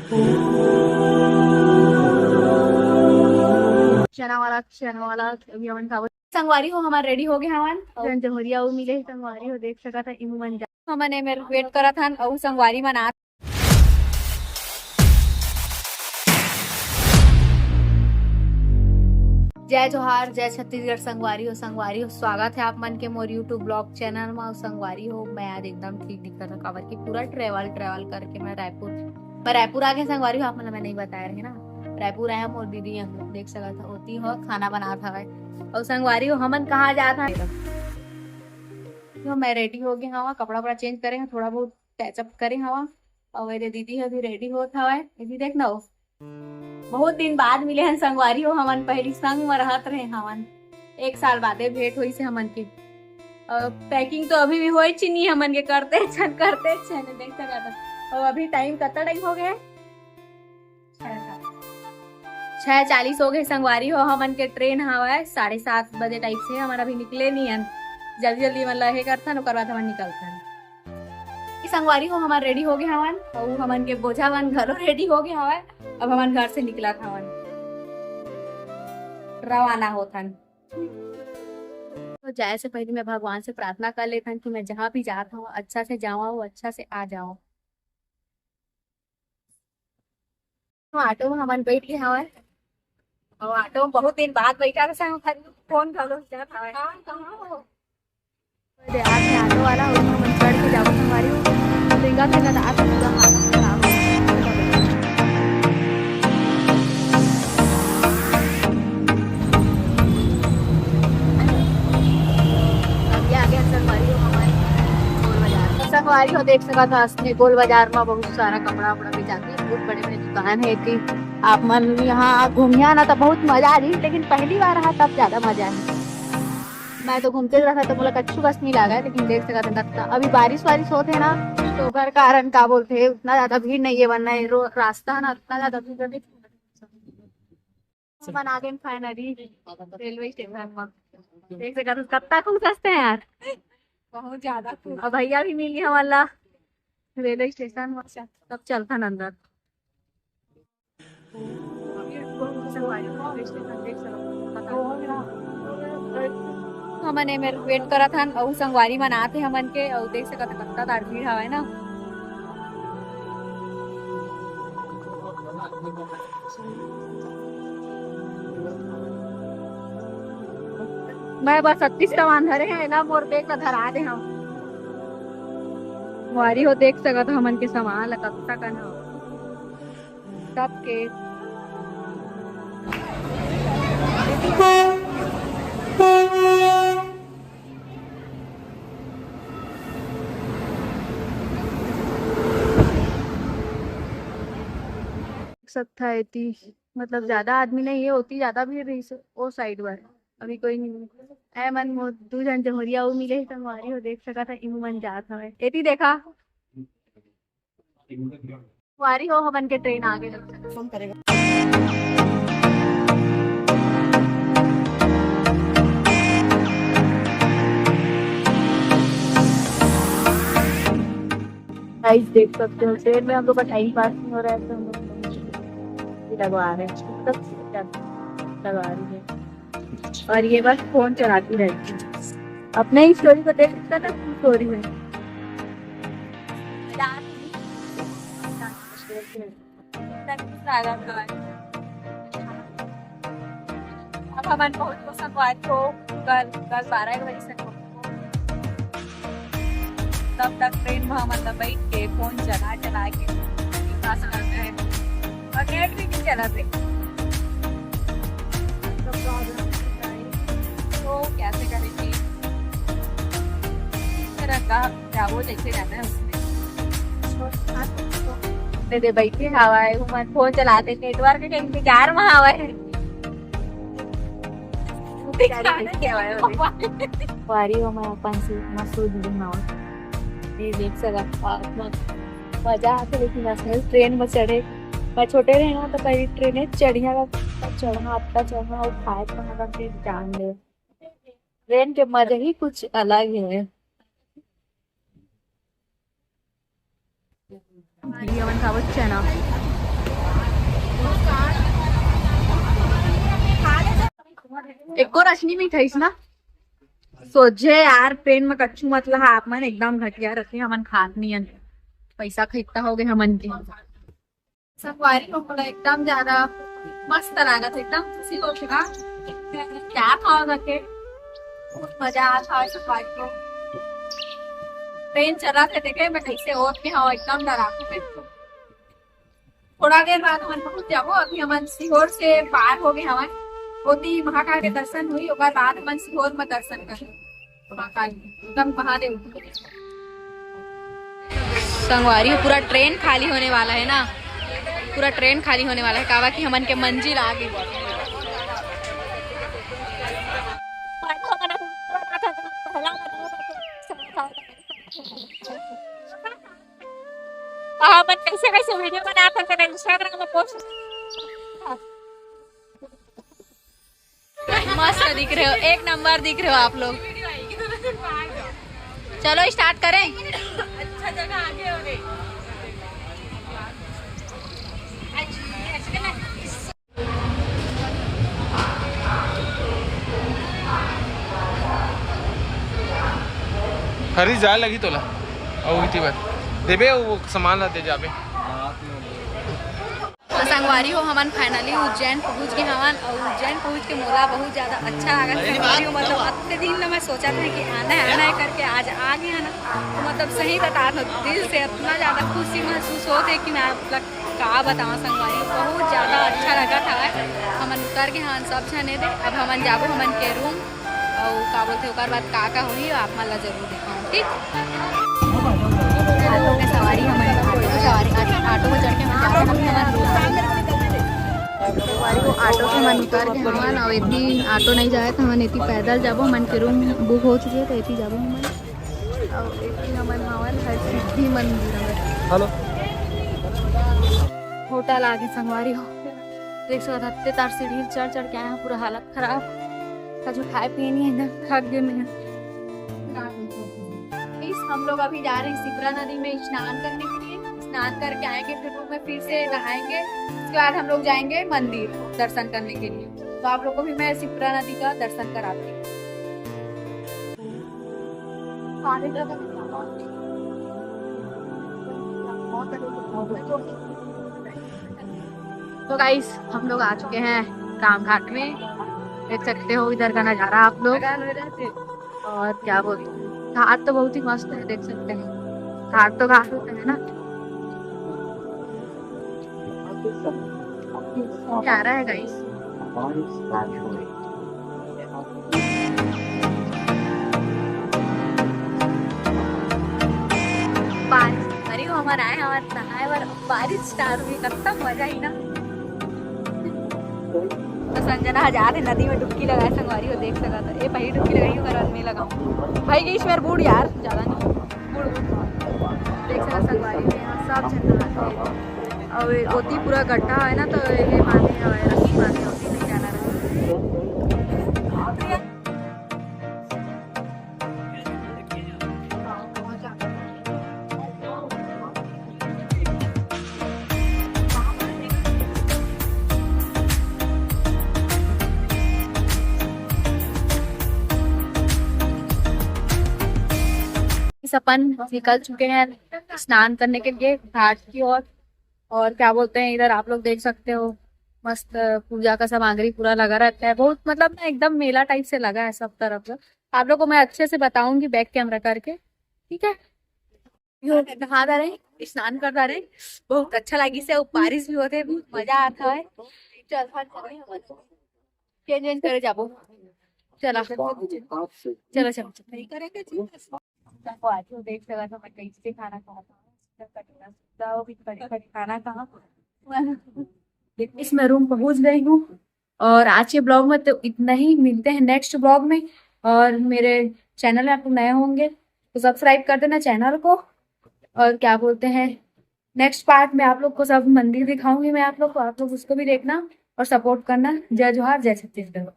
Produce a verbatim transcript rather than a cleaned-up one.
चना वाला, चना वाला, अभी हमन खाबो। संगवारी हो, हमन रेडी हो गे हवन। जन जहुरिया वो मिले हे संगवारी हो, देख सकत हे, इमू मन जा। हमन एमेर वेट करत हन, अउ संगवारी मन आत। जय जोहार, जय छत्तीसगढ़ संगवारी हो, संगवारी हो, स्वागत हे आप मन के मोर YouTube ब्लॉग चैनल मा। अउ संगवारी हो, मैं आज एकदम ठीक दिखत हव, काबर कि पूरा ट्रैवल, ट्रैवल करके मैं रायपुर, मैं रायपुर आ गे संगवारी हो, आप मन ला मैं नहीं बताए रहे ना, रायपुर आए हव, मोर दीदी यहाँ देख सकत हव, ओती हो खाना बनात हवय। अउ संगवारी हो, हमन कहाँ जात हन? तो मैं रेडी हो गे हवा, कपड़ा वपड़ा चेंज करे हव, थोड़ा बहुत टचअप करे हवा। अउ एदे दीदी ह भी रेडी होत हवय। दीदी देख ना हो, बहुत दिन बाद मिले हन संगवारी हो, हमन पहली संग म रहत रहे हवन, एक साल बादे भेंट होइस हे हमन के। अउ पैकिंग तो अभी भी होइच नहीं हमन के, करते छन, करते छन, देख सकत हव। अउ अभी टाइम कतना टाइम हो गया? छह चालीस हो गए संगवारी हो, हमन के ट्रेन हवय साढ़े सात बजे टाइप से, हमन अभी निकले नहीं हन। जल्दी जल्दी हमन लहे करथन, ओकर बाद हमन निकलथन। ई संगवारी हो, हमन रेडी हो गए हवन, अउ हमन के बोझा मन घलो रेडी हो गए हवय। अब हमन घर से निकलत हवन, रवाना होथन। तो जाए से पहले मैं भगवान से प्रार्थना कर लेथन कि मैं जहाँ भी जात हूँ, अच्छा से जाऊँ, अच्छा से आ जाऊँ। ऑटो में हमन बैठ गए हवन, और ऑटो में बहुत दिन बाद बैठा था, संग फोन घलो जात हवय। कहाँ, कहाँ हो? दे, आज मैं ऑटो वाला हूँ, हमन चढ़ के जाबो संगवारी हो। तो इनका कहना था, आज पूरा हालत खराब हो गया। अब ये आ गया संगवारी हो हमारे गोल बाजार। तो संगवारी हो देख सकत हव, असने गोल बाजार में बहुत सारा कपड़ा वपड़ा बेचाथे, बहुत बड़े बड़े दुकान है कि आप मन यहाँ घूमिया ना तो बहुत मजा आ जाही, लेकिन पहली बार रहा तब ज्यादा मजा आही। मैं तो घूमते रहा तो मोला कच्छु कस नहीं लगा, लेकिन देख सकत हव कतना अभी बारिश वारिश होत है ना, तो ओकर कारण का बोलते हैं उतना ज्यादा भीड़ नहीं है, वरना ये रो-, रास्ता है ना उतना ज्यादा भीड़ रहती। हमन आ गए फाइनली रेलवे स्टेशन में। देख सकत हव कतना खुश हंसते हैं यार, बहुत ज्यादा खुश। और भैया भी मिल गए हमन ला रेलवे स्टेशन में, तब चलथन अंदर। हमन एमेर वेट करत हन, अउ संगवारी मन आत हे हमन के, अउ देख सकत हव कतका तार भीड़ हवय ना। मैं बस अत्तीस सामान धरे हंव, एला मोर बैग ला धरा दे हंव। संगवारी हो देख सकत हव हमन के सामान ला कतका कन हवय। सबके सकथा एती, मतलब ज्यादा आदमी नहीं है, ओती ज्यादा भीड़ रहिस ओ साइड बर। अभी कोई नहीं है। ए मन मोर दू झन जहुरिया अउ मिले हे संगवारी हो, देख सकत हव, इहू मन जात हवय। एती देखा, संगवारी हो, हमन के ट्रेन आ गे। गाइस, देख सकते हो, ट्रेन में हम लोग का टाइम पास नहीं हो रहा है, तो हम लोग लगवा रहे हैं, सब लगवा रही है। और ये बस फोन चलाती रहती है, अपने ही स्टोरी को देख सकता था, स्टोरी में। अब हमन पहुंच गो संगवारी हो, कल, कल बारह एक बजे से पहुंच गो। तब तक ट्रेन में हमन ला बैठ के फोन चला चला के पास करते हैं और नेट भी नहीं चला थे। तो कैसे करेंगे? इस तरह का क्या वो लेके जाना है उसमें। दे दे बैठे हवाए, उमन फोन चलाते, नेटवर्क के इंतजार में हवाए। दिखाना क्या है? वारी हो, मैं अपन से मसूद बनावत। ये देख सकत हव, मजा आथे, लेकिन असल ट्रेन में चढ़े, मैं छोटे रहे ना, तो पहली ट्रेन में चढ़िया का चढ़ना, अतना चढ़ना, वो खाए खाना का फिर जान ले। ट्रेन के मजा ही कुछ अलग है। हमन खाबो चना। एको रचनी मिठाईस ना। सोझे यार, पेन में कच्चू मत लहा आप मन, एकदम घटिया रथे, हमन खात नहीं हन, पैसा खरीदता हो गए हमन के। संगवारी हो, मोला एकदम ज्यादा मस्त लागत हे, एकदम खुशी हो चुका। क्या खाओ करके बहुत मजा आता है संगवारी हो। ट्रेन चला थे, देखे मैं कैसे ओढ़ के हूँ, एकदम डराकू में। थोड़ा देर बाद हमन पहुंच जाबो। अभी हमन सीहोर से पार हो गए हवन, ओती महाकाल के दर्शन हुई, ओकर बाद हमन सीहोर में दर्शन कर महाकाल, एकदम महादेव। संगवारी हो, पूरा ट्रेन खाली होने वाला है ना, पूरा ट्रेन खाली होने वाला है, कावा कि हमन के मंजिल आ गई। हमन कैसे कैसे वीडियो बना करके इंस्टाग्राम में पोस्ट। मस्त दिख रहे हो, एक नंबर दिख रहे हो आप लोग। चलो स्टार्ट करें। अच्छा जगह आगे हो रही। हरी जाए लगी तोला। अउ इति बर देबे, वो सामान ला दे जाबे। तो संगवारी हो, हमन फाइनली उज्जैन पहुंच गए हवन। और उज्जैन पहुंच के मोला बहुत ज्यादा अच्छा लगा संगवारी हो। मतलब अतके दिन ना मैं सोचा था कि आना है, आना है करके, आज आ गए हैं ना। तो मतलब सही बता, दिल से इतना ज्यादा खुशी महसूस होत हे कि मैं आप लोग का बताऊं संगवारी, बहुत ज्यादा अच्छा लगा था। हमन उतर के हमन सब झने दे, अब हमन जाबो हमन के रूम, और का बोलते ओकर बाद का का होही आप मन ला जरूर दिखाऊं, ठीक? ऑटो के सवारी, हमन ऑटो के सवारी, ऑटो में चढ़ के हमन जाबो हमन रूम। संगवारी हो, ऑटो के हमन उतर के हमन, और एती ऑटो नहीं जाए तो हमन एती पैदल जाबो, हमन के रूम बुक हो चुके हे तो एती जाबो हमन। अउ एती हमन हवन हरसिद्धि मंदिर। हेलो। होटल आगे संगवारी हो, देख सकत हव, अत्ते तार सीढ़ी चढ़ चढ़ के आए हैं, पूरा हालत खराब। कुछ खाए पिए नहीं है ना, थक गए मैं। इस हम लोग अभी जा रहे हैं शिप्रा नदी में स्नान करने के लिए। स्नान करके आएंगे, फिर रूम में फिर से नहाएंगे, उसके बाद हम लोग जाएंगे मंदिर दर्शन करने के लिए। तो आप लोग को भी मैं शिप्रा नदी का दर्शन कराती हूँ। तो गाइस, हम लोग आ चुके हैं रामघाट में। देख सकते हो इधर का नजारा आप लोग। और क्या बोलते हैं, घाट तो बहुत ही मस्त है, देख सकते हैं। घाट तो घाट होता है ना। प्यारा है गाइस। बारिश, अरे वो हमर आए, हमर नहाए बर बारिश स्टार्ट हुई, कतका मजा ही ना। तो संजना हजार है नदी में डुबकी लगाए संगवारी हो, देख सकत हो। ए पहली डुबकी लगाई, ओकर बाद मैं लगाऊं। भाई गई इसमें बूढ़ यार, ज्यादा नहीं। बूढ़, बूढ़। देख सकत संगवारी हो, यहाँ सब झन नहाते हैं। और ओती पूरा गड्ढा है ना, तो ये बांधे हुए, रस्सी बांधे, ओती नहीं जाना रहता। अपन निकल चुके हैं स्नान करने के लिए घाट की ओर। और क्या बोलते हैं, इधर आप लोग देख सकते हो, मस्त पूजा का सामग्री पूरा लगा रहता है। बहुत, मतलब ना, एकदम मेला टाइप से लगा है सब तरफ से। आप लोग को मैं अच्छे से बताऊंगी बैक कैमरा करके, ठीक है? यो नहा डारे, स्नान कर डारे, बहुत अच्छा लगी से, बारिश भी होते, बहुत मजा आता है। चल, चेंज वेंज करे जाबो। चला, चलो, चलो। देखो, आज वो देख सकत हो, मैं कैसे खाना खाता हूँ। तो भी खड़े खड़े खाना कहाँ। इसमें रूम पहुंच गई हूँ। और आज के ब्लॉग में तो इतना ही, मिलते हैं नेक्स्ट ब्लॉग में। और मेरे चैनल में आप लोग नए होंगे तो सब्सक्राइब कर देना चैनल को। और क्या बोलते हैं, नेक्स्ट पार्ट में आप लोग को सब मंदिर दिखाऊंगी मैं आप लोग को, आप लोग उसको भी देखना और सपोर्ट करना। जय जोहार, जय छत्तीसगढ़।